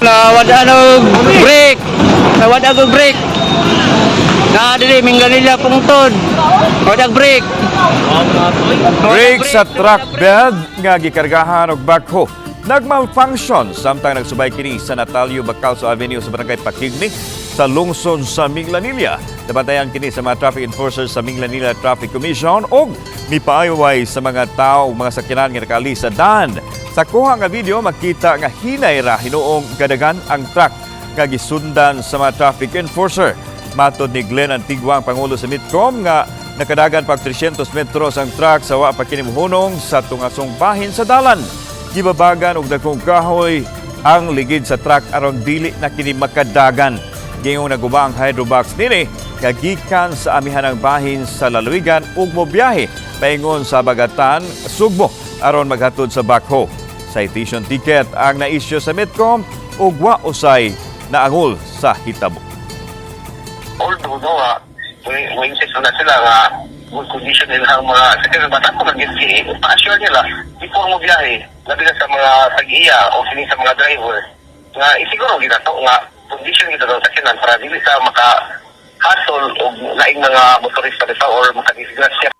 Nawad og brake. Nawad og brake. Na dili Minglanilla pungtod. Nawad og brake. Brake sa truck bed nga gikargahan og backhoe nagmalfunction samtang nagsubay kini sa Natalio Bacalso Avenue sa Barangay Pakigni sa lungsod sa Minglanilla. Nabantayan kini sa mga traffic enforcers sa Minglanilla Traffic Commission og mipaayaway sa mga tao ug mga sakyanan nga nakaali sa daan. Sa kuha nga video, makita nga hinay ra hinuong gadagan ang truck nga gisundan sa mga traffic enforcer. Matod ni Glenn Antigua, ang Pangulo sa Mitcom, nga nakadagan pag 300 metros ang truck sa wa pa kini mohunong sa tungasong bahin sa dalan. Gibabagan og dagkong kahoy ang ligid sa truck aron dili na kini makadagan. Gingong naguba ang hydrobox nini nga gikan sa amihanang bahin sa lalawigan ug mobiyahe paingon sa Bagatan, Sugbo aron maghatod sa backhoe. Citation ticket ang na-issue sa Mitcom ug wa usay naangol sa hitabo. Although no nga may insist na sila nga good condition nila ang mga sakyanan, basta ko nag pa-assure nila before mo biyahe, labi na sa mga tag-iya o sini sa mga driver, nga isiguro gid ato nga condition gid ang sakyanan para dili sa maka hassle og laing mga motorista dito or makadisgrasya.